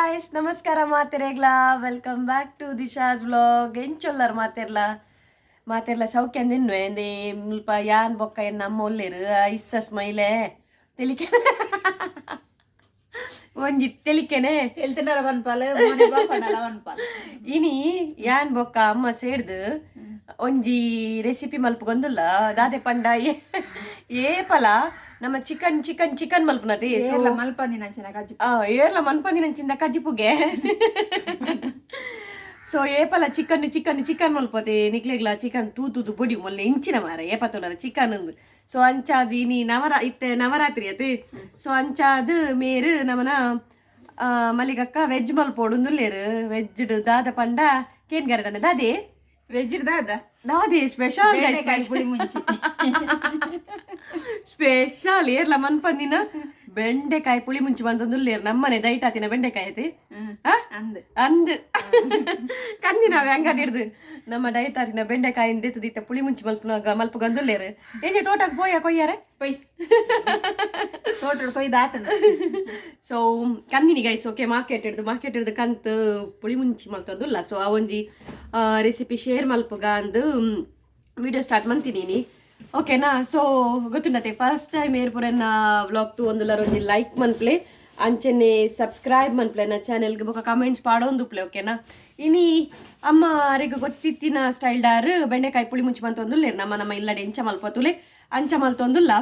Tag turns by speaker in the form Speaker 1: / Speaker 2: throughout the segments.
Speaker 1: Guys, ನಮಸ್ಕಾರ ಮಾತೆರೆಗ್ಲಾ. Welcome back to Disha's vlog. ಎಂಚೊಲ್ಲರ್ ಮಾತೆರ್ಲ? ಮಾತೆರ್ಲ ಸೌಖ್ಯ ತಿನ್ನುವೆ. ಎಂದೇ ಮುಲ್ಪ ಯಾನ್ ಬೊಕ್ಕ ಎನ್ನ ಅಮ್ಮ ಒಲ್ಲೆರು. ಇಸ್ಸಸ್ ಮೈಲೆ ತೆಲಿಕೆ ಒಂಜಿ ತೆಲಿಕೆನೆ.
Speaker 2: వెళ్తున్నారా వన్పాలు మోనే బాపండాల వన్పాలు.
Speaker 1: ಇನಿ ಯಾನ್ ಬೊಕ್ಕ ಅಮ್ಮ ಸೇರ್ದು ಒಂಜಿ ರೆಸಿಪಿ ಮಲ್ಪುಗೊಂದುಲ್ಲ. ದಾದೆ ಪಂಡ ಏಪಲ ನಮ್ಮ chicken chicken chicken ಮಲ್ಪುನತೆ. So
Speaker 2: ಮಲ್ಪಂದಿ ನಂಚಿನ ಕಜ್ಜಿ.
Speaker 1: ಏರ್ಲ ಮನ್ಪಂದಿನಂಚಿಂದ ಕಜ್ಜಿಪುಗೆ. ಸೊ ಏಪಲ chicken chicken chicken ಮಲ್ಪತೆ. ನಿಕ್ಲೆಗ್ಲ chicken ತೂ ತೂದು ಬೊಡಿ ಮೊಲ್ಲೆ ಇಂಚಿನ ಮಾರ ಏಪತ್ತುಂಡಲ ಚಿಕನ್ ಅಂದು. ಸೊ ಅಂಚಾದ್ ಇನಿ ನವರ ಇತ್ತೆ ನವರಾತ್ರಿ ಅತೆ. ಸೊ ಅಂಚಾದ್ ಮೇರು ನಮನ ಮಲ್ಲಿಗಕ್ಕ ವೆಜ್ ಮಲ್ಪೋಡುಂದುಲ್ಲೇರು. ವೆಜ್ ದಾದ ಪಂಡ ಕೇನ್ ಗರಡನ ದಾದೆ?
Speaker 2: వెజ్ దాదా?
Speaker 1: ದಾದೆ ಸ್ಪೆಷಲ್?
Speaker 2: ಬೆಂಡೆಕಾಯಿ ಪುಳಿ ಮುಂಚಿ.
Speaker 1: ಸ್ಪೆಷಲ್ ಏರ್ಲ ಮನ್ಪಂದಿನ ಬೆಂಡೆಕಾಯಿ ಪುಳಿ ಮುಂಚಿ ಬಂತಂದುಲ್ಲೇರು. ನಮ್ಮನೆ ದೈಟ್ ಆತಿನ ಬೆಂಡೆಕಾಯಿ ಐತಿ. ಆ?
Speaker 2: ಅಂದ್.
Speaker 1: ಅಂದ್ ಕಂದಿನ ಅಂಗಡಿ ಹಿಡ್ದು ನಮ್ಮ ಡೈಟ್ ಆತಿನ ಬೆಂಡೆಕಾಯಿ ದಿತ್ತ ಪುಳಿ ಮುಂಚಿ ಮಲ್ಪುನಾಗ ಮಲ್ಪುಗಂದುಲ್ಲೇರು. ಏನೇ ತೋಟಕ್ಕೆ ಪೋಯ ಕೊಯ್ಯಾರೆ?
Speaker 2: ಪೊಯ್ ತೋಟಡ್ ಕೊಯ್ದು ಆತನ.
Speaker 1: ಸೊ ಕಂದಿನಿ guys, okay. Market ಹಿಡ್ದು ಕಂತು ಪುಳಿ ಮುಂಚಿ ಮಲ್ತೊಂದುಲ್ಲ. ಸೊ ಆ ಒಂಜಿ ರೆಸಿಪಿ ಶೇರ್ ಮಲ್ಪುಗ ಅಂದು ವಿಡಿಯೋ ಸ್ಟಾರ್ಟ್ ಮಂತಿದ್ದೀನಿ, ಓಕೆನಾ? ಸೊ ಗೊತ್ತುಂಡತೆ, ಫಸ್ಟ್ ಟೈಮ್ ಏರ್ ಪುರನ್ನ ವ್ಲಾಗ್ ತು ಒಂದುಲರ ಒಂಜಿ ಲೈಕ್ ಮನ್ಪ್ಲೆ, ಅಂಚನೆ ಸಬ್ಸ್ಕ್ರೈಬ್ ಮನ್ಪ್ಲೆ ನ ಚಾನೆಲ್ಗೆ. ಬೊಕ ಕಮೆಂಟ್ಸ್ ಪಾಡೊಂದುಪ್ಲೆ, ಓಕೆನಾ? ಇನಿ ಅಮ್ಮ ಅರೆಗ್ ಗೊತ್ತಿತ್ತಿನ ಸ್ಟೈಲ್ ಡಾರ್ ಬೆಂಡೆಕಾಯಿ ಪುಳಿ ಮುಂಚಿ ಮಂತೊಂದುಲ್ಲೇರು. ನಮ್ಮ ನಮ್ಮ ಇಲ್ಲಡೆ ಎಂಚ ಮಲ್ಪತುಲೆ ಅಂಚ ಮಲ್ತೊಂದುಲ್ಲ.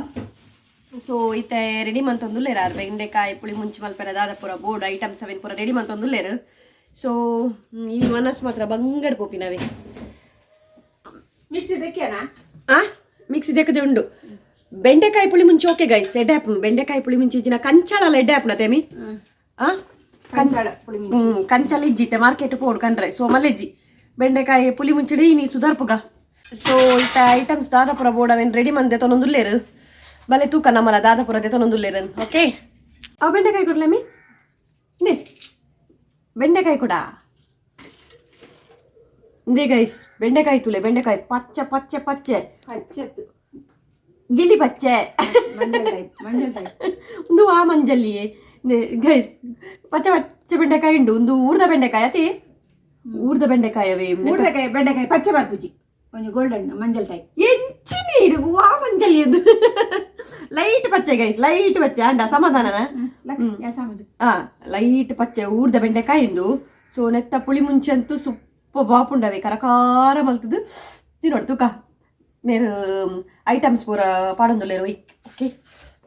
Speaker 1: ಸೊ ಇತ್ತೆ ರೆಡಿ ಮಂತೊಂದುಲ್ಲೇರು ಆರ್. ಬೆಂಡೆಕಾಯಿ ಪುಳಿ ಮುಂಚಿ ಮಲ್ಪೆರ ದಾದ ಪೂರ ಬೋರ್ಡ್ ಐಟಮ್ಸ್ ಅವೆನ್ ಪೂರ ರೆಡಿ ಮಂತೊಂದುಲ್ಲೇರು. ಸೊ ಈ ಮನಸ್ ಮಾತ್ರ ಬಂಗಡ್ ಪೋಪಿನವೇ.
Speaker 2: ಮಿಕ್ಸಿ ದಕ್ಕಿಯನಾ?
Speaker 1: ಆ ಮಿಕ್ಸಿ ದೆಕ್ಕದೆ ಉಂಡು. ಬೆಂಡೆಕಾಯಿ ಪುಳಿ ಮುಂಚಿ ಓಕೆ ಗೈಸ್, ಎಡ್ಡೆ ಆಪುಂಡು. ಬೆಂಡೆಕಾಯಿ ಪುಳಿ ಮುಂಚಿ ಇಜ್ಜಿನ ಕಂಚಾಳ ಎಡ್ಡೆ ಆಪುನ ತೇಮಿ ಆ.
Speaker 2: ಕಂಚಾಳ ಪುಳಿ ಮುಂಚಿ.
Speaker 1: ಕಂಚಾಲ ಇಜ್ಜಿತ್ತೆ ಮಾರ್ಕೆಟ್ ಪೋಡು ಕಂಡ್ರೆ. ಸೊ ಮಲ್ಲೆಜ್ಜಿ ಬೆಂಡೆಕಾಯಿ ಪುಳಿ ಮುಂಚಿಡಿ ನೀ ಸುಧಾರ್ಪುಗ. ಸೊ ಇತ್ತ ಐಟಮ್ಸ್ ದಾದಾಪುರ ಬೋರ್ಡ್ ಅವೇನು ರೆಡಿ ಮಂದೆ ತೊನೊಂದುಲ್ಲೇರು. ಬಲೆ ತೂಕ ನಮ್ಮಲ ದಾದಾಪುರ ತೊನೊಂದುಲ್ಲೇರು. ಓಕೆ, ಅವು ಬೆಂಡೆಕಾಯಿ ಕೊಡ್ಲಮ್ಮಿ ನೇ ಬೆಂಡೆಕಾಯಿ ಕೂಡ ಇಂದೇ ಗೈಸ್. ಬೆಂಡೆಕಾಯಿ ತುಲೆ, ಬೆಂಡೆಕಾಯಿ ಪಚ್ಚೆ ಪಚ್ಚೆ ಪಚ್ಚೆ.
Speaker 2: ಪಚ್ಚತ್ತು.
Speaker 1: ಗಿಲಿ ಪಚ್ಚೆ.
Speaker 2: ಮಂಜಲ್ ಟೈಪ್, ಮಂಜಲ್ ಟೈಪ್.
Speaker 1: ಒಂದು ಆ ಮಂಜಲ್ಲಿ ಗೈಸ್ ಪಚ್ಚೆ ಪಚ್ಚೆ ಬೆಂಡೆಕಾಯಿ ಉಂಡು. ಒಂದು ಊರ್ದ ಬೆಂಡೆಕಾಯಿ ಅತಿ ಊರ್ದ ಬೆಂಡೆಕಾಯಿ ಅವೇ.
Speaker 2: ಊರ್ದಕಾಯಿ ಬೆಂಡೆಕಾಯಿ ಪಚ್ಚೆ ಬರ್ಪುಜಿ, ಒಂಜಿ ಗೋಲ್ಡನ್ ಮಂಜಲ್ ಟೈಪ್.
Speaker 1: ಎಂಚಿ ನೀರು ಆ ಮಂಜಲ್ಲಿ ಅದು ಲೈಟ್ ಪಚ್ಚೆ ಗೈಸ್, ಲೈಟ್ ಪಚ್ಚೆ ಅಂಡ ಸಮಾಧಾನನ. ಆ ಲೈಟ್ ಪಚ್ಚೆ ಊರ್ದ ಬೆಂಡೆಕಾಯಿ ಉಂದು. ಸೊ ನೆತ್ತ ಪುಳಿ ಮುಂಚೆ ಅಂತೂ ಸುಪ್ಪ ಬಾಪುಂಡವೆ ಕರಕಾರ ಮಲ್ತದು ತಿನ್ನೋಡು. ತೂಕ ಮೇರು ಐಟಮ್ಸ್ ಪೂರ ಪಾಡೊಂದುಲ್ಲೇರು. ಓಕೆ,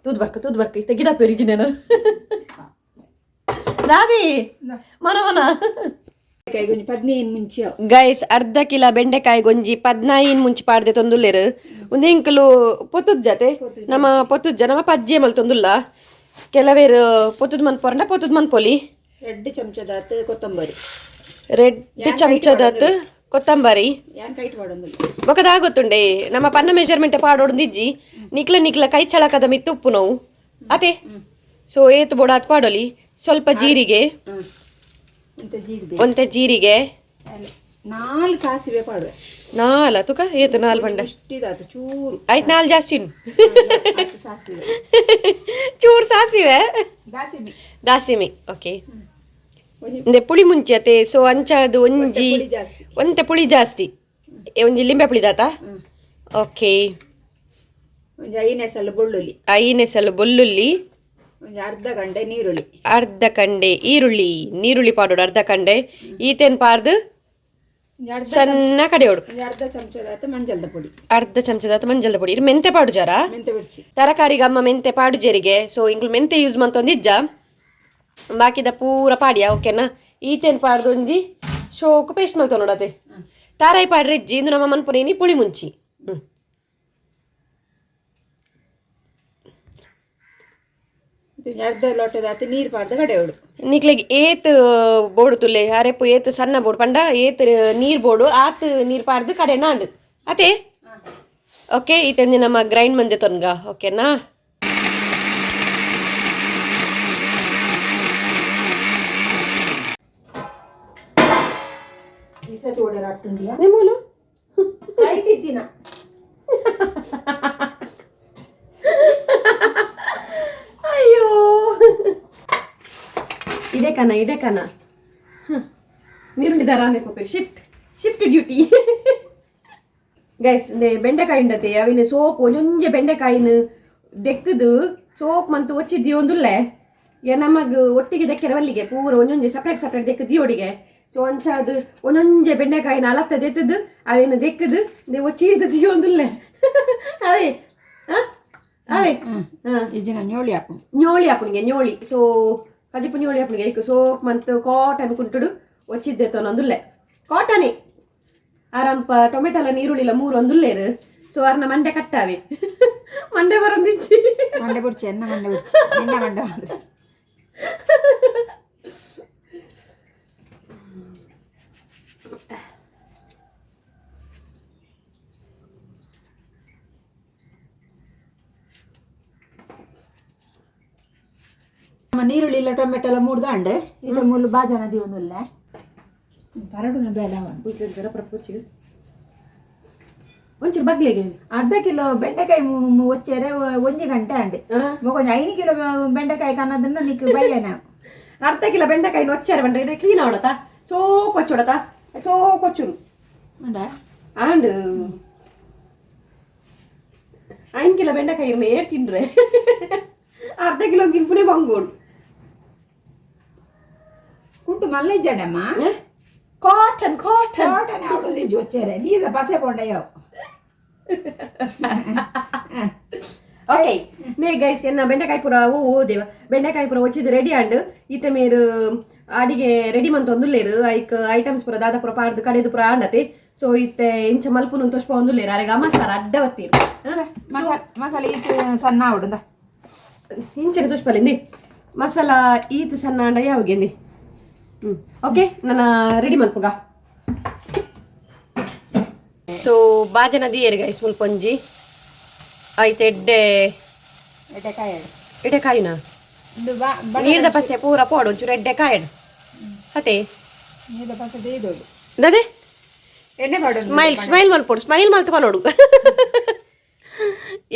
Speaker 1: ತೂದು ಬರ್ಕ ತೂದು ಬರ್ಕ. ಇತ್ತ ಗಿಡ ಪೆರಿಜಿನ ದಾದಿ ಮನ ಮನ.
Speaker 2: ಒಂಜಿ 15 ಮುಂಚಿ.
Speaker 1: ಗೈಸ್, ಅರ್ಧ ಕಿಲ ಬೆಂಡೆಕಾಯಿ ಗೊಂಜಿ 15 ಮುಂಚಿ ಪಾಡ್ದೆ ತೊಂದುಲ್ಲೇರು. ಒಂದು ಇಂಕಲು ಪೊತ್ತುದ್ ಜತೆ ನಮ್ಮ ಪೊತ್ತುಜ್ಜ ನಮ್ಮ ಪಜ್ಜೆ ಮಲ್ತೊಂದುಲ್ಲ. ಕೆಲವೇರು ಪೊತ್ತುದ್ ಮನ್ಪೊರಂಡ ಪೊತ್ತುದ್ ಮನ್ಪೊಲಿ.
Speaker 2: 2 ಚಮಚದಾತ್ ಕೊತ್ತಂಬರಿ.
Speaker 1: ರೆಡ್ ಚಮಚದತ್ ಕೊತ್ತಂಬರಿ.
Speaker 2: ಯಾನ್ ಕೈಟ್ ಪಾಡೊಂದುಲ್ಲ.
Speaker 1: ಬೊಕದಾಗೊತ್ತುಂಡೆ ನಮ್ಮ ಪನ್ನ ಮೆಜರ್ಮೆಂಟ್ ಪಾಡೋಡು ಇಜ್ಜಿ. ನಿಕ್ಲ ನಿಕ್ಲ ಕೈ ಚಳಕದ ಮಿತ್ತು ಉಪ್ಪು ನೋವು ಅತೆ. ಸೊ ಏತ್ ಬೋಡಾತ್ ಪಾಡೊಲಿ. ಸ್ವಲ್ಪ ಜೀರಿಗೆ.
Speaker 2: ಇಂತ ಜೀರಿಗೆ.
Speaker 1: ಒಂತೆ ಜೀರಿಗೆ.
Speaker 2: ನಾಲ್ ಸಾಸಿವೆ ಪಾಡುವೆ.
Speaker 1: ನಾಲ ತುಕ ಏತ್ ನಾಲ್ ಬಂಡ?
Speaker 2: ಇಷ್ಟಿದಾತು ಚೂರು.
Speaker 1: ಆಯ್ತು, ನಾಲ್ ಜಾಸ್ತಿ ಉಂಟು.
Speaker 2: ಆತು ಸಾಸಿವೆ.
Speaker 1: ಚೂರು ಸಾಸಿವೆ.
Speaker 2: ದಾಸಿಮಿ.
Speaker 1: ದಾಸಿಮಿ, ಓಕೆ.
Speaker 2: ಒಂಜಿ
Speaker 1: ಇಂದೆ ಪುಳಿ ಮುಂಚಿ ಅತೆ. ಸೊ ಅಂಚಾದು ಒಂಜಿ
Speaker 2: ಪುಳಿ ಜಾಸ್ತಿ.
Speaker 1: ಒಂತೆ ಪುಳಿ ಜಾಸ್ತಿ. ಒಂಜಿ ಲಿಂಬೆ ಪುಳಿ ದಾತ, ಓಕೆ.
Speaker 2: ಒಂಜಿ ಐನೆಸಲು ಬೆಳ್ಳುಳ್ಳಿ.
Speaker 1: ಐನೆಸಲು ಬೆಳ್ಳುಳ್ಳಿ.
Speaker 2: ಒಂಜಿ ಅರ್ಧ ಗಂಟೆ ನೀರುಳ್ಳಿ.
Speaker 1: ಅರ್ಧ ಕಂಡೆ ಈರುಳ್ಳಿ, ನೀರುಳ್ಳಿ ಪಾಡೋಡು ಅರ್ಧ ಕಂಡೆ. ಈತೇನ್ ಪಾರ್ದು
Speaker 2: ಒಂಜಿ ಅರ್ಧ
Speaker 1: ಸಣ್ಣ ಕಡೆಯೋಡು.
Speaker 2: ಒಂಜಿ ಅರ್ಧ ಚಮಚದಾತ ಮಂಜಲ್ದ ಪೊಡಿ.
Speaker 1: ಅರ್ಧ ಚಮಚದಾತ ಮಂಜಲ್ದ ಪೊಡಿ. ಇರ್ ಮೆಂತೆ ಪಾಡು ಜಾರ?
Speaker 2: ಮೆಂತೆ ಬಿಡ್ಸಿ.
Speaker 1: ತರಕಾರಿಗೆ ಅಮ್ಮ ಮೆಂತೆ ಪಾಡು ಜರಿಗೆ. ಸೊ ಇಂಗ್ಲು ಮೆಂತೆ ಯೂಸ್ ಮಂತೊಂದಿಜ್ಜ, ಬಾಕಿದ ಪೂರ ಪಾಡಿಯ, ಓಕೆನಾ? ಈತೇನ್ ಪಾಡ್ದು ಒಂಜಿ ಶೋಕು ಪೇಸ್ಟ್ ಮಲ್ತ ನೋಡತೆ. ತಾರಾಯಿ ಪಾಡ್ರೆ ಇಜ್ಜಿ. ಇಂದು ನಮ್ಮ ಮನ್ಪುನೇನಿ ಪುಳಿ ಮುಂಚಿ.
Speaker 2: ಒಂಜಿ ಅರ್ಧ ಲೋಟದಾತ ನೀರು ಪಾಡ್ದು ಕಡೆಯೋಡು.
Speaker 1: ನಿಕ್ಲೆಗ್ ಏತ್ ಬೋಡು ತುಲೆ ಅರೆಪು ಏತ್ ಸಣ್ಣ ಬೋಡು ಪಂಡ ಏತ್ ನೀರ್ ಬೋಡು ಆತ್ ನೀರ್ ಪಾಡ್ದು ಕಡೆ ನಾಂಡು ಅತೆ. ಓಕೆ, ಈತಂಜಿ ನಮ್ಮ ಗ್ರೈಂಡ್ ಮಂದೆ ತೊನ್ಗ, ಓಕೆನಾ?
Speaker 2: ಅಟ್ಟುಂಡಿಯಾ?
Speaker 1: ನಿಮ್ಮೂಲು.
Speaker 2: ಲೈಟ್ ಇತ್ತಿನ.
Speaker 1: ಅಯ್ಯೋ, ಇದೇ. ಕನ ಇಡೆ ಕನ ನೀರುಳ್ಳಿ ದರ ಪೋಪೆರ್ shift shift duty. Guys, ಬೆಂಡೆಕಾಯಿ ಉಂಡತೆ, ಅವಿನ ಸೋಕ್ ಒಂಜೊಂಜೆ ಬೆಂಡೆಕಾಯಿನ ದೆಕ್ಕದು ಸೋಕ್ ಮಂತು ಒಚ್ಚಿದ್ದಿ ಒಂದುಲ್ಲೆ. ನಮಗ್ ಒಟ್ಟಿಗೆ ದೆಕ್ಕೆರೆ ವಲ್ಲಿಗೆ, ಪೂರ ಒಂಜೊಂಜೆ ಸಪ್ರೇಟ್ ಸಪ್ರೇಟ್ ದೆಕ್ಕು ದಿಯೋಡಿಗೆ. ಸೊ ಅಂಚ ಅದು ಒಂಜೊಂಜೆ ಬೆಂಡೆಕಾಯಿನ ಅಲತ್ತ ದೆತ್ತದು ಅವೇನು ದೆಕ್ಕದು ಒಚ್ಚಿದ್ದು ದಿಯೋಂದುಲ್ಲೆ. ಅವೇ ಅವೇ ಹಾಂ.
Speaker 2: ಇಜ್ಜಿನ ñೋಳಿ ಹಾಕು.
Speaker 1: ñೋಳಿ ಹಾಪುನಿಗೆ ñೋಳಿ. ಸೊ ಕಜಿಪು ñೋಳಿ ಹಾಪುನಿಗೆ ಐಕ್ ಸೋಕ್ ಮಂತ್ ಕಾಟನ್ ಕುಂಟುಡು ಒಚ್ಚಿದ್ದೆ ತೊನೊಂದುಲ್ಲೆ. ಕಾಟನೇ ಆರಂಪ ಟೊಮೆಟೊಲ ನೀರುಳ್ಳಿಲ ಮೂರು ಒಂದುಲ್ಲೇರು. ಸೊ ಅರ್ನ ಮಂಡೆ ಕಟ್ಟಾವೆ, ಮಂಡೆ ಬರೊಂದಿಚ್ಚಿ.
Speaker 2: ಮಂಡೆ ಬುಡ್ಚಿ, ಎನ್ನ ಮಂಡೆ ಬುಡ್ಚಿ, ನಿನ್ನ ಮಂಡೆ ಬಂದ್ರೆ. ನಮ್ಮ ನೀರುಳ್ಳಿ ಇಲ್ಲ ಟೊಮೆಟೊ ಎಲ್ಲ ಮೂಡ್ದಾಂಡ್ ಇದು ಮುಳ್ಳು ಬಾಜನ ದೀವೊಂದುಲ್ಲೆ ಪರಡುನ ಬೇಲೆ ಒಂದು.
Speaker 1: ಒಂಚೂರು ಬಗ್ಲಿಗೆ.
Speaker 2: ಅರ್ಧ ಕಿಲೋ ಬೆಂಡೆಕಾಯಿ ಒಚ್ಚೆರೆ ಒಂಜಿ ಗಂಟೆ ಅಂಡ್ కొంచెం 5 ಕಿಲೋ ಬೆಂಡೆಕಾಯಿ ಕನ್ನದನ್ನ ನಿಕ್ ಬಯ್ಯನ.
Speaker 1: ಅರ್ಧ ಕಿಲೋ ಬೆಂಡೆಕಾಯಿ ಒಚ್ಚಾರ ಬಂಡ್ರೆ ಇದೆ ಕ್ಲೀನ್ ಆಡತಾ ಸೋ ಕೊಚ್ಚುಡತಾ ಸೋ ಕೊಚ್ಚುನು.
Speaker 2: ಉಂಡ.
Speaker 1: ಆಂಡ್ 5 ಕಿಲೋ ಬೆಂಡೆಕಾಯಿ ಇರ್ನ ಏರ್ ತಿಂಡ್ರೆ? ಅರ್ಧ ಕಿಲೋ ತಿನ್ಪುನೇ ಬಂಗೋಡು.
Speaker 2: ಕುಂಟು ಮಲ್ಲ ಇಜ್ಜಾಂಡಮ್ಮ.
Speaker 1: Cotton cotton.
Speaker 2: Cotton ಆವೊಂದು ಒಚ್ಚೆರೆ ನೀದ ಪಸೆ ಪೊಂಡಯೋ.
Speaker 1: ಓಕೆ ನೇ ಗೈಸ್, ಎನ್ನ ಬೆಂಡೆಕಾಯಿ ಪೂರ ಓ ಓ ದೇವ, ಬೆಂಡೆಕಾಯಿ ಪೂರ ಒಚ್ಚಿದ್ ರೆಡಿ ಆಂಡ್. ಈತ ಮೇರು ಅಡಿಗೆ ರೆಡಿ ಮಂತ ಒಂದುಲ್ಲೇರು. ಐಕ್ ಐಟಮ್ಸ್ ಪೂರ ದಾದ ಪೂರ ಪಾಡ್ದು ಕಡೆದು ಪೂರ ಆಂಡತೆ. ಸೊ ಇತ್ತೆ ಇಂಚ ಮಲ್ಪುನು ತೋಷ್ಪ ಒಂದುಲ್ಲೇರು. ಅರೆಗ ಮಸಾಲ ಅಡ್ಡ ಬತ್ತೀರು.
Speaker 2: ಮಸಾಲೆ ಮಸಾಲೆ ಈತ್ ಸಣ್ಣ ಆವಡುಂದ.
Speaker 1: ಇಂಚನೆ ತೋಷ್ಪಲಿಂದಿ ಮಸಾಲ ಈತ್ ಸಣ್ಣ ಅಂಡ ಯಾವಾಗೆಂದಿ. ಹ್ಞೂ ಓಕೆ, ನನ್ನ ರೆಡಿ ಮಲ್ಪುಗ. ಸೊ ಬಾಜನ ದಿಯೇರು ಗೈಸ್ ಮುಲ್ಪೊಂಜಿ ಆಯ್ತು ಎಡ್ಡೆ.
Speaker 2: ಎಡ್ಡೆ ಕಾಯಿ.
Speaker 1: ಎಡ್ಡೆ ಕಾಯಿನ.
Speaker 2: ಇಂದು
Speaker 1: ನೀರ್ದ ಪಸೆ ಪೂರ ಪೋಡು, ಒಂಚೂರು ಎಡ್ಡೆ ಕಾಯಡ್ ಅತೆ.
Speaker 2: ನೀದ ಪಸೆ ದೇದೋಡು.
Speaker 1: ದದೆ.
Speaker 2: ಎಣ್ಣೆ ಪಾಡು.
Speaker 1: ಸ್ಮೈಲ್ ಸ್ಮೈಲ್ ಮಲ್ಪೋಡು, ಸ್ಮೈಲ್ ಮಲ್ತು ಪನೋಡು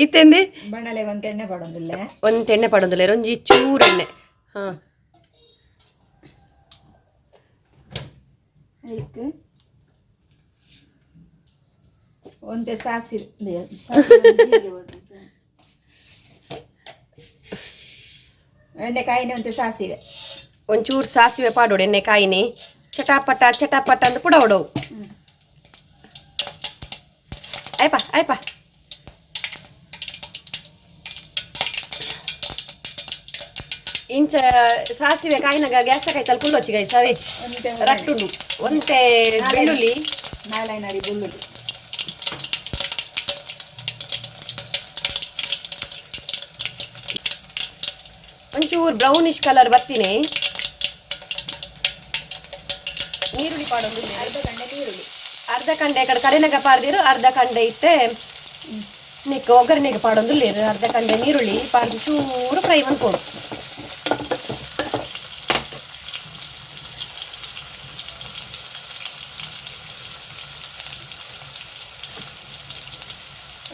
Speaker 1: ಇತ್ತೆಂದಿ.
Speaker 2: ಬಣ್ಣಲೆಗೆ ಒಂದು ಎಣ್ಣೆ ಪಾಡೊಂದಿಲ್ಲ.
Speaker 1: ಒಂದ್ ಎಣ್ಣೆ ಪಾಡೊಂದಿಲ್ಲ, ಒಂಜಿ ಚೂರು ಎಣ್ಣೆ ಹಾ.
Speaker 2: ಅದಕ್ಕೆ ಒಂದೇ ಸಾಸಿವೆ, ಸಾಸಿವೆ ಒಂದು ಜೀರಿಗೆ ಒಟ್ಟು. ಎಣ್ಣೆ ಕಾಯಿನೆ ಒಂತೆ ಸಾಸಿವೆ.
Speaker 1: ಒಂಚೂರು ಸಾಸಿವೆ ಪಾಡೋಡು ಎಣ್ಣೆ ಕಾಯಿನಿ. ಚಟಾಪಟ ಚಟಾಪಟ ಅಂದ್ ಪುಡ ಹೊಡವು. ಆಯ್ಪ ಆಯ್ಪ. ಇಂಚ ಸಾಸಿವೆ ಕಾಯಿನಾಗ ಗ್ಯಾಸ್ ಕಾಯ್ತಲ್ಲ ಕುಲ್ಲೊಚ್ಚಿ ಗೈಸ್ ಅವೇ.
Speaker 2: ಒಂತೆ.
Speaker 1: ರಟ್ಟುಂಡು ಒಂತೆ ಬೆಳ್ಳುಳ್ಳಿ.
Speaker 2: ನಾಲೈನರಿ ಬೆಳ್ಳುಳ್ಳಿ.
Speaker 1: ಒಂಚೂರು ಬ್ರೌನಿಶ್ ಕಲರ್ ಬತ್ತೀನಿ ನೀರುಳ್ಳಿ ಪಾಡೊಂದು.
Speaker 2: ಅರ್ಧ ಗಂಟೆ ನೀರುಳ್ಳಿ.
Speaker 1: ಅರ್ಧ ಕಂಡೆ ಕಡೆ ಕಡೆನಗ ಪಾಡ್ದಿರು, ಅರ್ಧ ಕಂಡೆ ಇತ್ತೆ ನೆಕ್ ಒಗ್ಗರಣೆಗೆ ಪಾಡೊಂದು. ಅರ್ಧ ಕಂಡೆ ನೀರುಳ್ಳಿ ಪಾಡ್ದು ಚೂರು ಫ್ರೈ ಮನ್ಕೊಡು.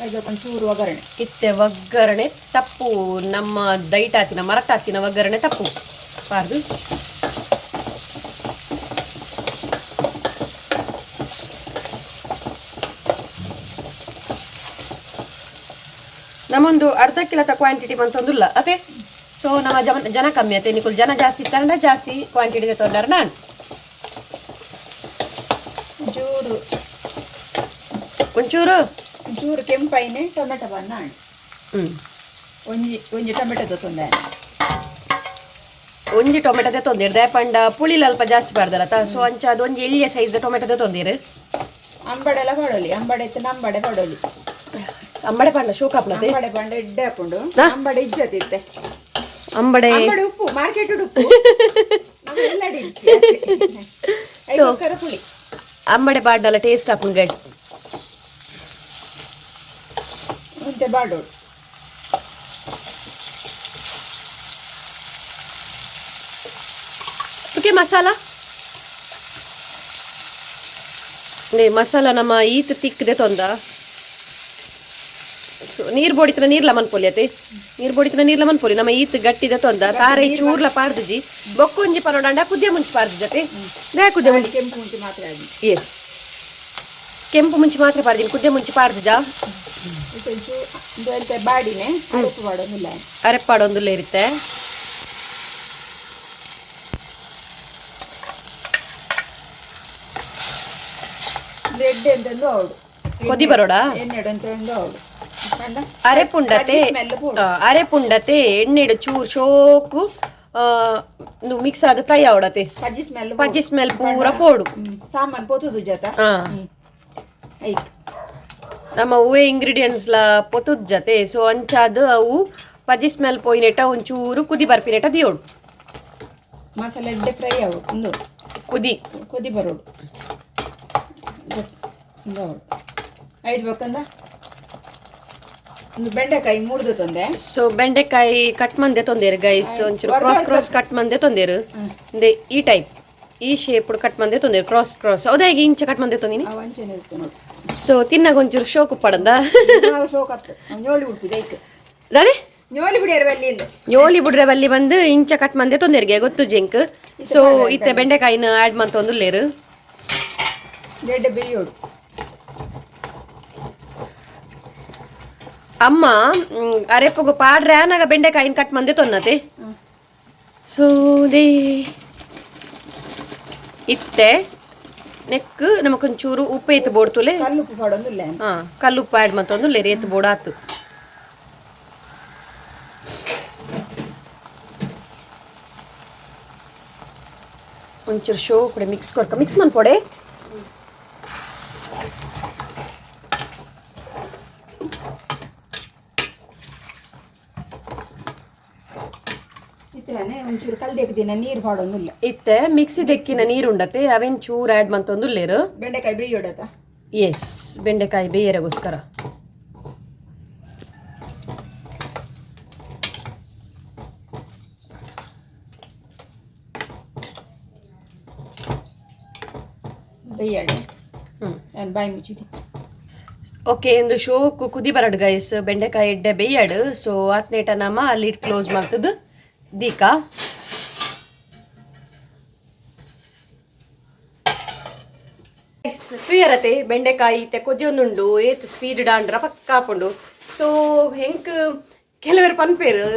Speaker 2: ಅದಕ್ಕೆ ಒಂಚೂರು ಒಗ್ಗರಣೆ.
Speaker 1: ಇತ್ತೆ ಒಗ್ಗರಣೆ ತಪ್ಪು, ನಮ್ಮ ದೈಟ್ ಹಾಕಿನ ಮರಟ್ ಹಾಕಿನ ಒಗ್ಗರಣೆ ತಪ್ಪು ಪಾರ್ದು. ನಮ್ಮೊಂದು ಅರ್ಧ ಕಿಲೋದ ಕ್ವಾಂಟಿಟಿ ಬಂತೊಂದುಲ್ಲ ಅದೇ. ಸೊ ನಮ್ಮ ಜನ ಜನ ಕಮ್ಮಿ ಅತ್ತೆ, ನಿಕುಲ್ ಜನ ಜಾಸ್ತಿ ಇತ್ತಾರಂಡ ಜಾಸ್ತಿ ಕ್ವಾಂಟಿಟಿ ತೊಂದರೆ ನಾನು.
Speaker 2: ಒಂಚೂರು.
Speaker 1: ಒಂಚೂರು.
Speaker 2: ಒಂಚೂರು ಕೆಂಪೈನೆ ಟೊಮೆಟೊ ಬಣ್ಣ. ಒಂಜಿ ಒಂಜಿ ಟೊಮೆಟೊ ತೊಂದೆ.
Speaker 1: ಒಂಜಿ ಟೊಮೆಟೊದೆ ತೊಂದಿರ್ ದಾಯಪಂಡ ಪುಳಿಲ ಅಲ್ಪ ಜಾಸ್ತಿ ಪಾಡ್ದಲ್ಲ. ಸೊ ಅಂಚ ಅದು ಒಂಜಿ ಎಳ್ಳಿಯ ಸೈಜ್ ಟೊಮೆಟೊದೆ ತೊಂದಿರು.
Speaker 2: ಅಂಬಡೆ ಎಲ್ಲ ಪಾಡೊಲಿ, ಅಂಬಡೆ ಇತ್ತು ಅಂಬಡೆ ಪಾಡೊಲಿ.
Speaker 1: ಅಂಬಡೆ ಪಾಂಡ ಶೋಕ್ ಆಪ್ಲತೆ.
Speaker 2: ಅಂಬಡೆ ಪಂಡ ಎಡ್ಡೆ ಹಾಕೊಂಡು ಅಂಬಡೆ ಇಜ್ಜತಿತ್ತೆ.
Speaker 1: ಅಂಬಡೆ.
Speaker 2: ಅಂಬಡೆ ಉಪ್ಪು, ಮಾರ್ಕೆಟ್ ಉಪ್ಪು ನಮ್ಮ ಎಲ್ಲ ಐದಕ್ಕೋಸ್ಕರ ಪುಳಿ.
Speaker 1: ಅಂಬಡೆ ಪಾಡ್ಡಲ್ಲ ಟೇಸ್ಟ್ ಆಪುಂಡು ಗೈಸ್.
Speaker 2: ಮುಂತೆ ಬಾಡೋಡು.
Speaker 1: ಓಕೆ, ಮಸಾಲ ನೇ ಮಸಾಲ ನಮ್ಮ ಈತ ತಿಕ್ಕದೆ ತೊಂದ. ನೀರು ಬೋಡಿತ್ರ ನೀರ್ಲ ಮನ್ಪೊಲಿ ಅತೆ. ನೀರು ಬೋಡಿತ್ರ ನೀರ್ಲ ಮನ್ಪೊಲಿ. ನಮ್ಮ ಈತ್ ಗಟ್ಟಿದ ತೊಂದ ತಾರೆ ಚೂರ್ಲ ಪಾರ್ದುಜಿ. ಬೊಕ್ಕೊಂಜಿ ಪನೋಡಂಡ ಕುದ್ಯ ಮುಂಚಿ ಪಾರ್ದುಜತೆ ದೇ ಕುದ್ಯ ಮುಂಚಿ.
Speaker 2: ಕೆಂಪು ಮುಂಚೆ ಮಾತ್ರ ಆಗಿ.
Speaker 1: ಎಸ್, ಕೆಂಪು ಮುಂಚಿ ಮಾತ್ರ ಪಾರ್ದಿನಿ, ಕುದ್ಯ ಮುಂಚಿ ಪಾರ್ದುಜಾ.
Speaker 2: ಒಂಚೂರು ಒಂದು ಎಂತ ಬಾಡಿನೆ ಅರಪು ಮಾಡೋದಿಲ್ಲ.
Speaker 1: ಅರೆಪ್ಪಾಡೊಂದುಲ್ಲ ಇರುತ್ತೆ.
Speaker 2: ಎಡ್ಡೆ ಅಂತಂದು ಅವಳು.
Speaker 1: ಕೊದಿ ಬರೋಡಾ?
Speaker 2: ಎಣ್ಣೆಡು ಅಂತ ಒಂದು ಅವಳು ಕಂಡ.
Speaker 1: ಅರೆಪುಂಡತೆ.
Speaker 2: ಸ್ಮೆಲ್.
Speaker 1: ಅರೆಪುಂಡತೆ ಎಣ್ಣೆಡು ಚೂರು ಶೋಕು ಮಿಕ್ಸ್ ಆದ ಫ್ರೈ ಆವಡತೆ.
Speaker 2: ಪಜ್ಜಿ ಸ್ಮೆಲ್.
Speaker 1: ಪಜ್ಜಿ ಸ್ಮೆಲ್ ಪೂರ ಪೋಡು.
Speaker 2: ಸಾಮಾನು ಪೊತ್ತುದು ಜತ. ಐಕ್.
Speaker 1: ನಮ್ಮ ಹೂವೆ ಇಂಗ್ರೀಡಿಯೆಂಟ್ಸ್ ಲ ಪೊತುದ್ ಜತೆ. ಸೊ ಅಂಚಾದ ಅವು ಪಜ್ಜಿ ಸ್ಮೆಲ್ ಪೋಯಿನೆಟ ಒಂಚೂರು ಕುದಿ ಬರ್ಪಿನೆಟ ದಿಯೋಡು.
Speaker 2: ಮಸಾಲೆ ಎಡ್ಡೆ ಫ್ರೈ ಆವಡು ಒಂದು.
Speaker 1: ಕುದಿ.
Speaker 2: ಕೊದಿ ಬರೋಡು ಒಂದು ಅವಳು ಐದು ಬೇಕಂದ ಒಂದು ಬೆಂಡೆಕಾಯಿ ಮುರಿದು ತಂದೆ.
Speaker 1: ಸೊ ಬೆಂಡೆಕಾಯಿ ಕಟ್ ಮಂದೆ ತೊಂದೇರು ಗೈಸ್. ಒಂಚೂರು ಕ್ರಾಸ್ ಕ್ರಾಸ್ ಕಟ್ ಮಂದೆ ತೊಂದೇರು. ಅಂದೆ ಈ ಟೈಪ್, ಈ ಶೇಪ್ ಕಟ್ ಮಂದೆ ತೊಂದೇರು, ಕ್ರಾಸ್ ಕ್ರಾಸ್. ಹೌದಾ? ಈಗ ಇಂಚ ಕಟ್ ಮಂದೆ ತೊಂದಿನಿ.
Speaker 2: ಆ ವಂಚನೆ ಇರುತ್ತೆ ನೋಡಿ.
Speaker 1: ಸೊ ತಿನ್ನಾಗ ಒಂಚೂರು ಶೋಕು ಪಡಂದ.
Speaker 2: ನಾವು ಶೋಕ್ ಆಗ್ತದೆ ñೋಳಿ ಉಡ್ಪು ಜೈಕ್.
Speaker 1: ದಾದೆ?
Speaker 2: ñೋಳಿ ಬಿಡಿಯಾರ ಬಲ್ಲಿ ಇಲ್ಲ.
Speaker 1: ಯೋಲಿ ಬುಡ್ರೆ ಬಲ್ಲಿ ಬಂದು ಇಂಚ ಕಟ್ ಮಂದೆ ತೊಂದೆರ್ಗೆ ಗೊತ್ತು ಜಿಂಕ್. ಸೊ ಇತ್ತೆ ಬೆಂಡೆಕಾಯಿನ ಆಡ್ ಮಂತೊಂದುಲ್ಲೇರು.
Speaker 2: ಎಡ್ಡೆ ಬೇಯೋಡು.
Speaker 1: ಅಮ್ಮ ಅರೆಪಗು ಪಾಡ್ರೆ ಆನಾಗ ಬೆಂಡೆಕಾಯಿನ ಕಟ್ ಮಂದೆ ತೊನ್ನತೆ. ಸೊ they ಇತ್ತೆ ನೆಕ್ ನಮಕೊಂಚೂರು ಉಪ್ಪು ಏತ್ ಬೋಡ್ತುಲೆ.
Speaker 2: ಕಲ್ಲುಪ್ಪು ಪಾಡೊಂದಿಲ್ಲ.
Speaker 1: ಹಾ, ಕಲ್ಲುಪ್ಪು ಆಡ್ ಮಂತೊಂದುಲ್ಲೇರು. ಏತ್ ಬೋಡ ಆತು. ಒಂಚೂರು ಶೋ ಕೂಡ ಮಿಕ್ಸ್ ಕೊಡ್ಕ, ಮಿಕ್ಸ್ ಮನ್ಪೊಡೆ.
Speaker 2: ಇತ್ತನೇ ಒಂಚೂರು ಕಲ್ದೆಕ್ ದಿನ ನೀರು ಪಾಡೊಂದಿಲ್ಲ.
Speaker 1: ಇತ್ತೆ ಮಿಕ್ಸಿ ದೆಕ್ಕಿನ ನೀರುಂಡತೆ, ಅವೇನ್ ಚೂರು ಆ್ಯಡ್ ಮಂತೊಂದುಲ್ಲೇರು.
Speaker 2: ಬೆಂಡೆಕಾಯಿ ಬೇಯೋಡತ.
Speaker 1: ಎಸ್, ಬೆಂಡೆಕಾಯಿ ಬೇಯರಗೋಸ್ಕರ.
Speaker 2: ಬೇಯಾಡ.
Speaker 1: ಹ್ಮ್.
Speaker 2: ನಾನು ಬಾಯಿ ಮುಚ್ಚಿದ್ದೆ.
Speaker 1: ಓಕೆ, ಒಂದು ಶೋಕು ಕುದಿ ಬರಡು ಗೈಸ್. ಬೆಂಡೆಕಾಯಿ ಎಡ್ಡೆ ಬೇಯಡು. ಸೊ ಆತ್ನೇಟ ನಮ್ಮ ಲಿಡ್ ಕ್ಲೋಸ್ ಮಾಡ್ತದ ದೀಕಾ. ತುಯರತೆ ಬೆಂಡೆಕಾಯಿ ಇತ್ತೆ ಕೊದಿಯೊಂದುಂಡು. ಏತ್ ಸ್ಪೀಡ್ ಡಾಂಡ್ರ ಪಕ್ಕ ಹಾಪುಂಡು. ಸೊ ಹೆಂಕ್ ಕೆಲವರು ಪನ್ಪೇರು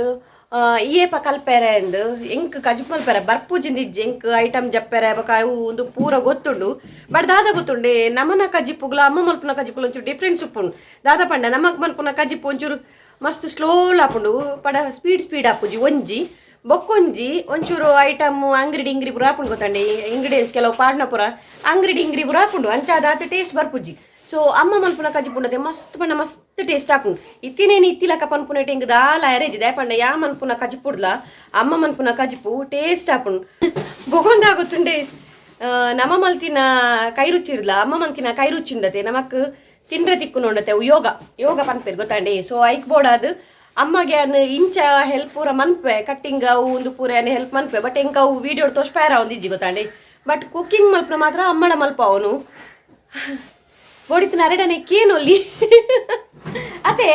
Speaker 1: ಏಪ ಕಲ್ಪೆರೆ ಅಂದ್. ಎಂಕ್ ಕಜಿಪ್ ಮಲ್ಪೆರೆ ಬರ್ಪೂಜಿಂದ ಇಜ್ಜಿ. ಎಂಕ್ ಐಟಮ್ ಜಪ್ಪೆರೆ ಬೊಕ ಅವು ಒಂದು ಪೂರ ಗೊತ್ತುಂಡು. ಬಟ್ ದಾದ ಗೊತ್ತುಂಡೆ, ನಮನ ಕಜಿಪುಗ್ಲ ಅಮ್ಮ ಮಲ್ಪುನ ಕಜಿಪುಲ ಒಂಚೂರು ಡಿಫ್ರೆನ್ಸ್ ಉಪ್ಪುಂಡು. ದಾದ ಪಂಡ ನಮಕ್ ಮಲ್ಪುನ ಕಜಿಪು ಒಂಚೂರು ಮಸ್ತ್ ಸ್ಲೋ ಆಪುಂಡು. ಪಡ ಸ್ಪೀಡ್ ಸ್ಪೀಡ್ ಆಪುಜಿ ಒಂಜಿ. ಬೊಕ್ಕೊಂಜಿ ಒಂಚೂರು ಐಟಮ್ ಅಂಗಡಿ ಡಿಂಗ್ರಿ ಪೂರ ಆಪುಂಡು ಗೊತ್ತಂಡಿ. ಇಂಗ್ರೀಡಿಯೆಂಟ್ಸ್ ಕೆಲವು ಪಾಡ್ನ ಪೂರ ಅಂಗಡಿ ಡಿಂಗ್ರಿ ಪೂರ ಆಪುಂಡು. ಅಂಚಾದ ಆತ ಟೇಸ್ಟ್ ಬರ್ಪುಜಿ. ಸೊ ಅಮ್ಮ ಮಲ್ಪುನ ಕಜಿಪುಂಡದೆ ಮಸ್ತ್ ಪಂಡ ಮಸ್ತ್ ಟೇಸ್ಟ್ ಆಪುಂಡು. ಇತ್ತಿನೇನು ಇತ್ತಿಲಕ ಪನ್ಪುನ ಟೆಂಗ್ ದಾಲ ಅರೇಜ್ ದಾಯ ಪಂಡ ಯಾ ಮನ್ಪುನ ಕಜಿಪುಡ್ಲ ಅಮ್ಮ ಮನ್ಪುನ ಕಜಿಪು ಟೇಸ್ಟ್ ಆಪುಂಡು. ಬೊಗೊಂದಾಗುತ್ತುಂಡೆ ನಮ ಮಲ್ತಿನ ಕೈ ರುಚಿ ಇರ್ಲ ಅಮ್ಮ ಮಲ್ತಿನ ಕೈ ರುಚಿ ಉಂಡತೆ. ನಮಕ್ ತಿಂಡ್ರೆ ತಿಕ್ಕು ನೋಡತೆ ಅವು ಯೋಗ ಯೋಗ ಪನ್ಪೇರು ಗೊತ್ತಾಂಡೆ. ಸೊ ಐಕ್ ಬೋಡಾದ್ ಅಮ್ಮಗೆ ಅನ್ ಇಂಚ ಹೆಲ್ಪ್ ಪೂರ ಮನ್ಪೆ, ಕಟ್ಟಿಂಗ್ ಅವು ಒಂದು ಪೂರ ಹೆಲ್ಪ್ ಮನ್ಪೆ. ಬಟ್ ಎಂಕ ಅವು ವೀಡಿಯೋ ತೋಷ್ಪಾರ ಒಂದು ಇಜ್ಜಿ ಗೊತ್ತಾಂಡೆ. ಬಟ್ ಕುಕ್ಕಿಂಗ್ ಮಲ್ಪನ ಮಾತ್ರ ಅಮ್ಮಡ ಮಲ್ಪ. ಅವನು ಬೋಡಿತ್ತಿನ ಅರೆಡನೆ ಕೇನೊಲ್ಲಿ ಅದೇ.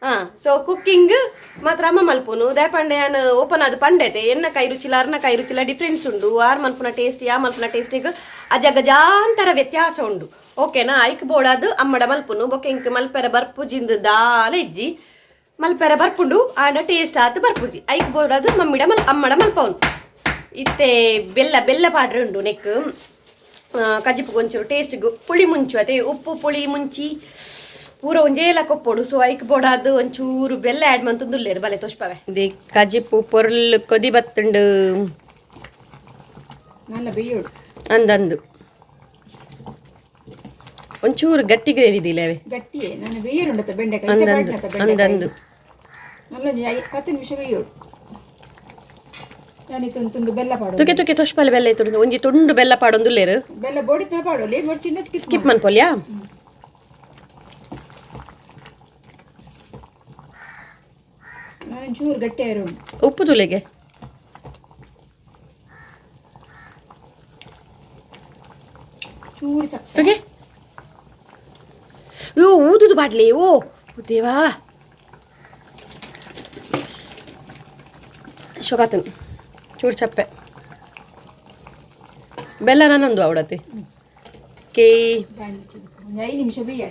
Speaker 1: ಹಾ, ಸೊ ಕುಕ್ಕಿಂಗ್ ಮಾತ್ರ ಅಮ್ಮ ಮಲ್ಪುನು. ದಾಯಪಂಡೆ ಯಾನ್ ಓಪನ್ ಆದ್ ಪಂಡೆತೆ, ಎನ್ನ ಕೈ ರುಚಿಲ ಅರ್ನ ಕೈ ರುಚಿಲ ಡಿಫ್ರೆನ್ಸ್ ಉಂಡು. ಆರ್ ಮಲ್ಪುನ ಟೇಸ್ಟ್ ಯಾ ಮಲ್ಪುನ ಟೇಸ್ಟಿಗ್ ಅಜಗಜಾಂತರ ವ್ಯತ್ಯಾಸ ಉಂಡು. ಓಕೆನಾ? ಐಕ್ ಬೋಡಾದ್ ಅಮ್ಮಡ ಮಲ್ಪುನು. ಬೊಕ್ಕ ಇಂಕ್ ಮಲ್ಪೆರ ಬರ್ಪುಜಿಂದು ದಾಲ ಇಜ್ಜಿ. ಮಲ್ಪೆರ ಬರ್ಪುಂಡು ಆಂಡ ಟೇಸ್ಟ್ ಆತ್ ಬರ್ಪುಜಿ. ಐಕ್ ಬೋಡಾದ್ ಮಮ್ಮಿಡ ಮಲ್ ಅಮ್ಮಡ ಮಲ್ಪವನು. ಇತ್ತೆ ಬೆಲ್ಲ ಬೆಲ್ಲ ಪಾಡ್ರೆ ಉಂಡು ನೆಕ್ ಕಜಿಪು ಒಂಚೂರು ಟೇಸ್ಟ್ಗ್ ಪುಳಿ ಮುಂಚು ಅದೇ ಉಪ್ಪು ಪುಳಿ ಮುಂಚಿ ಪೂರ ಒಂಜೇಲ ಕೊಪ್ಪೊಡು. ಸೊ ಐಕ್ ಬೋಡಾದ್ ಒಂಚೂರು ಬೆಲ್ಲ ಆ್ಯಡ್ ಮಂತೊಂದುಲ್ಲೇರು. ಬಲೆ ತೋಷ್ಪವೆ. ಇದೆ ಕಜಿಪು ಪೊರ್ಲು ಕೊದಿ ಬತ್ತುಂಡು.
Speaker 2: നല്ല ಬೇಯೋಡು.
Speaker 1: ಅಂದಂದು ಒಂಚೂರು ಗಟ್ಟಿ ಗ್ರೇವಿ ಇದಿಲ್ಲವೇ?
Speaker 2: ಗಟ್ಟಿಯೇ ನಾನು ಬೇಯರುಂಡತ ಬೆಂಡೆಕಾಯಿ.
Speaker 1: ಅಂದಂದು. ಅಂದಂದು.
Speaker 2: ನಲ್ಲೊಂಜಿ 10 ನಿಮಿಷ ಬೇಯೋಡು. ನಾನು ಒಂದು ತುಂಡು ಬೆಲ್ಲ ಪಾಡು.
Speaker 1: ತುಕೆ ತುಕೆ ತೋಷ್ಪಲೆ ಬೆಲ್ಲ ಇತ್ತು. ಒಂಜಿ ತುಂಡು ಬೆಲ್ಲ ಪಾಡೊಂದುಲ್ಲೇರು.
Speaker 2: ಬೆಲ್ಲ ಬೋಡಿತ್ತ ಪಾಡೋಲಿ ಚಿನ್ನ ಸ್ಕಿಪ್.
Speaker 1: ಸ್ಕಿಪ್ ಮನ್ಪೊಲ್ಯಾ?
Speaker 2: ನಾನು ಚೂರು ಗಟ್ಟಿ ಉಂಟು.
Speaker 1: ಉಪ್ಪು ತುಲೆಗೆ.
Speaker 2: ಚೂರು ಚಕ್ಕ.
Speaker 1: ತುಗೆ. ಅಯ್ಯೋ, ಊದುದು ಬಾಟ್ಲಿ. ಓ ದೇವಾ ಶೋಕಾತನ್ ಚೂರು ಚಪ್ಪೆ ಬೆಲ್ಲ ನಾನೊಂದು ಅವಡತಿ ಕೇ.
Speaker 2: 5 ನಿಮಿಷ ಬೇಯ.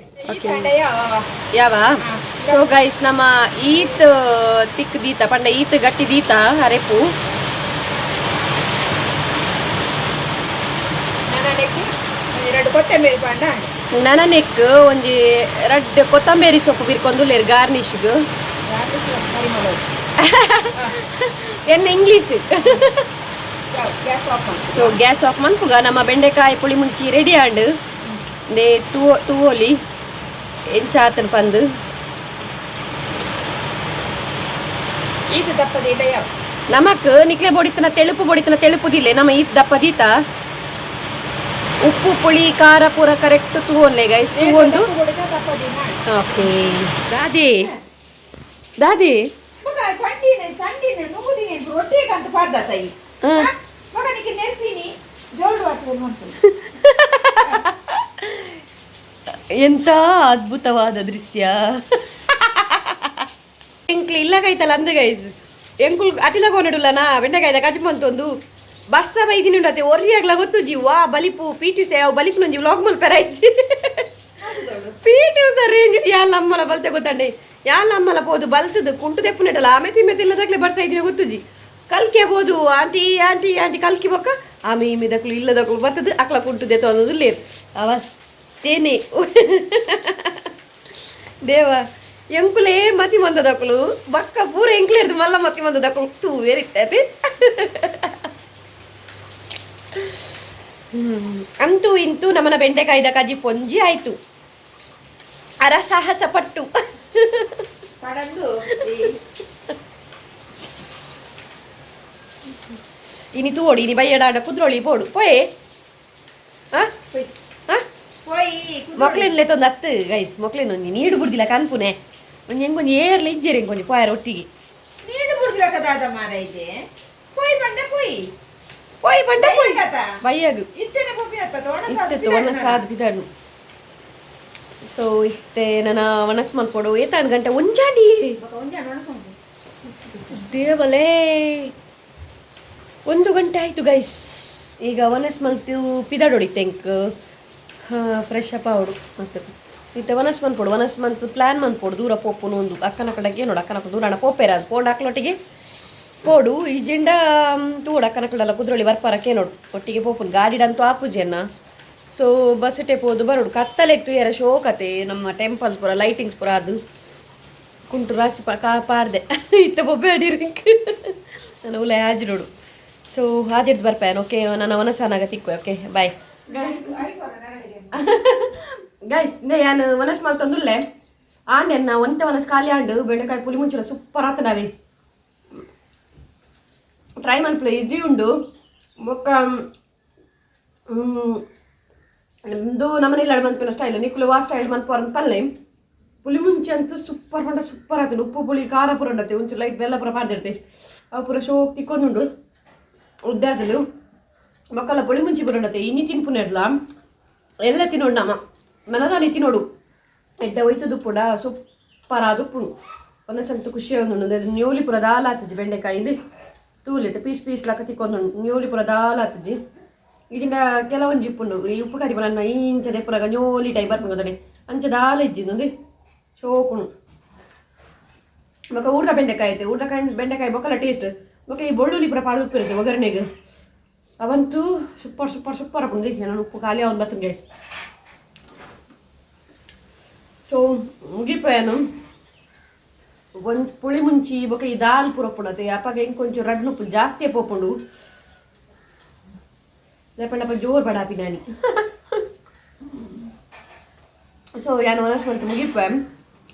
Speaker 1: ಯಾವ ಸೊ ಗೈಸ್, ನಮ್ಮ ಈತ್ ತಿಕ್ ದೀತ ಪಂಡ ಈತ್ ಗಟ್ಟಿ ದೀತ ಅರೆಪು.
Speaker 2: ಎರಡು ಕೊತ್ತಂಬರಿ ಪಂಡ.
Speaker 1: ನನನೆಕ್ ಒಂಜಿ ರಡ್ಡ್ ಕೊತ್ತಂಬರಿ ಸೊಪ್ಪು ಬಿರ್ಕೊಂಡು ಗಾರ್ನಿಷ್ಗ್. ಎನ್ನ English.
Speaker 2: Gas off.
Speaker 1: So gas off ಮನ್ಪುಗ. ನಮ್ಮ ಬೆಂಡೆಕಾಯಿ ಪುಳಿ ಮುಂಚಿ ರೆಡಿ ಆಂಡ್. ದೇ ತೂ ತೂವೊಲಿ ಎಂಚ ಆತನ್ ಪಂದು.
Speaker 2: ಈತ ದಪ್ಪದ ಇಡ ಯಾವ.
Speaker 1: ನಮಕ್ ನಿಕ್ಲೆ ಬೊಡಿತನ ತೆಳುಪು ಬೊಡಿತನ ತೆಳುಪುದಿಲ್ಲ. ನಮ್ಮ ಈತ್ ದಪ್ಪ ದೀತ. ಉಪ್ಪು ಪುಳಿ ಖಾರ ಪೂರ ಕರೆಕ್ಟ್ ತೂವೊನ್ಲೆ ಗೈಸ್, ತೂವೊಂದು. ಓಕೆ ದಾದಿ ದಾದಿ.
Speaker 2: ಮಗ ಚಂಡಿನ ಚಂಡಿನ ನುಗ್ಗುದಿನಿ ರೊಟ್ಟಿ ಅಂತ ಪಾಡ್ದ ತಾಯಿ.
Speaker 1: ಹಾ.
Speaker 2: ಮಗನಿಗೆ ನೆನಪಿನಿ ಜೋಳು ಆಟ.
Speaker 1: ಎಂತ ಅದ್ಭುತವಾದ ದೃಶ್ಯ! ಎಂಕ್ಲು ಇಲ್ಲ ಕೈತಲ್ಲ ಅಂದ ಗೈಸ್, ಎಂಕುಲ್ ಅಟಿಲ ಕೊನಡುಲ್ಲ ನಾ ಬೆಂಡೆಕಾಯ್ದ ಕಜ್ಮಂತ ಒಂದು ಬರ್ಸ ಬೈದಿನಿ ಉಂಡತೆ ಒರಿಯಾಗ್ಲ ಗೊತ್ತು ಜಿ ವಾ ಬಲಿಪು ಪಿ ಟಿ ಯಾವ ಬಲಿಪು ನಂಜಿ ವ್ಲಾಗ್ ಮಲ್ಪೆರ ಇಜ್ಜಿ. ಪಿ ಟಿ ಉಷಾ ರೇಂಜ್ ಯಾಲ್ ಅಮ್ಮಲ ಬಲ್ತೆ ಗೊತ್ತಂಡೆ, ಯಾಲ್ ಅಮ್ಮಲ ಪೋದು ಬಲ್ತದು ಕುಂಟು ತೆಪ್ಪು ನೆಟಲ ಆಮೆ ತಿಮ್ಮೆ ತಿಲ್ಲದಾಗ್ಲೆ ಬರ್ಸ ಇದ್ದೀನಿ ಗೊತ್ತುಜಿ. ಕಲ್ಕೆ ಬೋದು aunty aunty aunty ಕಲ್ಕಿ ಬೊಕ್ಕ ಆಮೆ ಈಮೆ ದಕ್ಲು ಇಲ್ಲದಕ್ಲು ಬರ್ತದೆ ಅಕ್ಲ ಕುಂಟು ದೆತ್ತ ಅನ್ನೋದು ಲೇರ್ ಅವಸ್ತೇನೆ. ದೇವ ಎಂಕುಲೇ ಮತಿ ಮಂದದಕ್ಲು ಬಕ್ಕ ಪೂರ ಎಂಕ್ಲೇರ್ದು ಮಲ್ಲ ಮತಿ ಮಂದದಕ್ಲು ತೂ ವೇರಿತ್ತತೆ. ಅಂತೂ ಇಂತೂ ನಮ್ಮನ ಬೆಂಡೆಕಾಯ್ದ ಕಾಜಿ ಪೊಂಜಿ ಆಯ್ತು. ಅರಸಾಹಸ ಪಟ್ಟು.
Speaker 2: ಪಡಂದು.
Speaker 1: ಇನಿ ತೋಡಿ ಇನಿ ಬಯ್ಯಡಾಡ ಕುದ್ರೋಳಿ ಪೋಡು ಪೋಯೆ ಆ ಆ
Speaker 2: ಪೋಯಿ.
Speaker 1: ಮೊಕ್ಲೆನ್ಲೆ ತೊಂದು ಅತ್ತು ಗೈಸ್, ಮೊಕ್ಲೆನ್ ಒಂಜಿ ನೀಡು ಬುಡ್ದಿಲ್ಲ ಕನ್ಪುನೆ ಒಂಜಿ ಹೆಂಗೊಂಜಿ ಏರ್ಲೆ ಇಜ್ಜೆರೆ ಎಂಕೊಂಜಿ ಪೋಯಾರ ಒಟ್ಟಿಗೆ.
Speaker 2: ನೀನು ಬುಡ್ದಿರ ಕದಾದ ಮಾರ ಇದೆ. ಪೋಯಿ ಬಂಡ ಪೋಯಿ.
Speaker 1: ಪೋಯ್ ಪಂಡ ಪೋಯ್.
Speaker 2: ಕಥ.
Speaker 1: ಬಯ್ಯಗು.
Speaker 2: ಇತ್ತೇನೆ ಪೋಪಿನತ್ತ.
Speaker 1: ಇತ್ತಿತ್ತು ಒಣ ಸಾದ್ ಬಿದನು. ಸೊ ಇತ್ತೆ ನನ್ನ ಒಣಸ್ ಮಲ್ಪೊಡು. ಏತಾಣ್ ಗಂಟೆ? ಒಂಜಾಂಡಿ. ದೇವಲೇ, 1 ಗಂಟೆ ಆಯಿತು ಗೈಸ್. ಈಗ ಒನಸ್ ಮಲ್ತು ಪಿದಾಡೋಡಿ ತೆಂಕ್ ಫ್ರೆಶ್ ಅಪ್ ಆವಡು. ಮತ್ತೆ ಇತ್ತೆ ಒನಸ್ ಮನ್ಪೊಡು, ಒನಸ್ ಮಂತ್ ಪ್ಲ್ಯಾನ್ ಮನ್ಪೊಡು. ದೂರ ಪೋಪುನು ಒಂದು ಅಕ್ಕನ ಕಡೆಗೆ ನೋಡು. ಅಕ್ಕನ ಕಡೆ ದೂರ ಪೋಪೇರ ಅದು ಪೋಂಡು ಅಕ್ಲೊಟ್ಟಿಗೆ ಪೋಡು. ಈ ಜಿಂಡ ತೂಡು ಅಕ್ಕನ ಕಡೆಲ್ಲ ಕುದ್ರೊಳಿ ಬರ್ಪಾರಕ್ಕೆ ನೋಡು. ಒಟ್ಟಿಗೆ ಪೋಪುನು ಗಾಡಿಡಂತೂ ಆಪುಜೆನ್ನ. ಸೊ ಬಸ್ ಪೋದು ಬರೋಡು. ಕತ್ತಲೆಕ್ತು ಯಾರ ಶೋಕತೆ ನಮ್ಮ ಟೆಂಪಲ್ ಪೂರ ಲೈಟಿಂಗ್ಸ್ ಪೂರ. ಅದು ಕುಂಟು ರಾಸಿ ಪಾ ಕಾ ಪಾರ್ದೆ ಇತ್ತ ಬೊಬ್ಬೆ ಅಡಿರಿಂಕ್ ನಾನು ಉಲ್ಲ ಹಾಜಿರೋಡು. ಸೊ ಹಾಜಿರ್ದು ಬರ್ಪೇನು. ಓಕೆ, ನನ್ನ ಮನಸ್ಸಾನಾಗ ತಿಕ್ಕು. Okay, bye guys. ನೇ ಯಾನು ಮನಸ್ ಮಲ್ತೊಂದುಲ್ಲೆ ಆಂಡ್ ಎನ್ನ ಒಂತೆ ಮನಸ್ ಖಾಲಿ ಆಂಡ್. ಬೆಂಡೆಕಾಯಿ ಪುಲಿ ಮುಂಚಿನ ಸೂಪರ್ ಆತ. ನಾವೇ ಟ್ರೈ ಮನ್ಪುಲೆ, ಈಸಿ ಉಂಡು. ಬೊಕ್ಕ ನಿಮ್ಮದು ನಮ್ಮನೇಲಿ ಮನ್ಪಿನ ಸ್ಟೈಲ್ ನಿಕ್ಕುಲು ವಾ ಸ್ಟೈಲ್ ಮನ್ಪುವರ್ ಪಲ್ಲೆ. ಪುಲಿ ಮುಂಚೆ ಅಂತೂ ಸೂಪರ್ ಪಂಡ ಸೂಪರ್ ಆತುಂಡು. ಉಪ್ಪು ಪುಳಿ ಖಾರ ಪೂರ ಉಂಡತೆ. ಒಂಚೂರು ಲೈಟ್ ಬೆಲ್ಲ ಪೂರ ಪಾಡ್ದಿರ್ತೆ. ಅವು ಪೂರ ಶೋಕ್ ತಿಕ್ಕೊಂದುಂಡು ಉದ್ದಾತಲು. ಮಕ್ಕಳ ಪುಳಿ ಮುಂಚಿ ಪೂರ ಉಂಡತೆ. ಇನಿ ತಿನ್ಪುನೆಡ್ಲ ಎಲ್ಲ ತಿನ್ನೋಡು ನಮ್ಮ ಮನದಾನಿ ತಿನ್ನೋಡು. ಎಡ್ಡೆ ಒಯ್ತದು ಪೂಡ ಸೂಪರ್ ಆದ ಉಪ್ಪುಂಡು. ಒಂದಸಂತು ಖುಷಿ ಉಂಡು. ನ್ಯೂಲಿ ಪೂರ ದಾಲ ಆತಜಿ. ಬೆಂಡೆಕಾಯಿ ತೂಲಿತ್ತು ಪೀಸ್ ಪೀಸ್ ಲಕ್ಕ ತಿಕ್ಕೊಂದುಂಡು. ನ್ಯೂಲಿ ಪೂರ ದಾಲ ಆತಜಿ. ಇಜಿಂಡ ಕೆಲವೊಂಜಿ ಉಪ್ಪುಂಡು. ಈ ಉಪ್ಪು ಕರಿ ಪೂರ ಇಂಚದೆ ಪೂರ ನ್ಯೋಲಿ ಟೈಪ್ ಬರ್ಪುಂಡು. ಅಂಚ ದಾಲ ಇಜ್ಜಿಂದು ಶೋಕುಂಡು. ಬೊಕ್ಕ ಊರ್ದ ಬೆಂಡೆಕಾಯಿ ಐತೆ. ಊರ್ದ ಕಣ್ ಬೆಂಡೆಕಾಯಿ ಬೊಕ್ಕಲ ಟೇಸ್ಟ್. ಬೊಕ್ಕ ಈ ಬೆಳ್ಳುಳ್ಳಿ ಪೂರ ಪಾಡು ಉಪ್ಪು ಇರುತ್ತೆ ಒಗ್ಗರಣೆಗೆ. ಅವಂತೂ super super super ಆಪುಂಡು. ನಾನು ಉಪ್ಪು ಖಾಲಿ ಅವನು ಬರ್ತಂಗೆ ಗೈಸ್. ಸೊ ಮುಗಿಪೇನು. ಒಂದು ಪುಳಿ ಮುಂಚಿ ಬೊಕ್ಕ ಈ ದಾಲ್ ಪೂರ ಉಪ್ಪುಂಡತೆ. ಅಪ್ಪಾಗ ಇಂಕೊಂಚು ರಡ್ಡು ಉಪ್ಪು ಜಾಸ್ತಿ ಪೋಪುಂಡು. ಲೇಪಂಡಪ್ಪ ಜೋರು ಬಡಾಪಿ ನಾನಿ. ಸೊ ಯಾನು ಮನಸ್ ಮಂತ್ ಮುಗಿಪೆ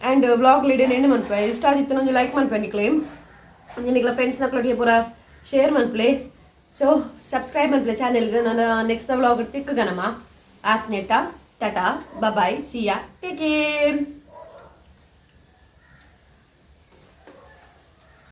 Speaker 1: and vlog lead ಎಂಡ್ ಮನ್ಪೆ. ಇಷ್ಟ ಆಗಿತ್ತು ಒಂಜಿ ಲೈಕ್ ಮನ್ಪೆ ನಿಕ್ಲೆ. ಒಂಜಿ ನಿಕ್ಲ ಫ್ರೆಂಡ್ಸ್ ನಕ್ಲೊಟ್ಟಿಗೆ ಪೂರ ಶೇರ್ ಮನ್ಪ್ಲೆ. ಸೊ ಸಬ್ಸ್ಕ್ರೈಬ್ ಮನ್ಪ್ಲೆ ಚಾನೆಲ್ಗೆ. ನನ್ನ ನೆಕ್ಸ್ಟ್ ವ್ಲಾಗ್ ತಿಕ್ಕಗನಮ್ಮ ಆತ್ನೇಟ. Tata, bye, see ya, take care.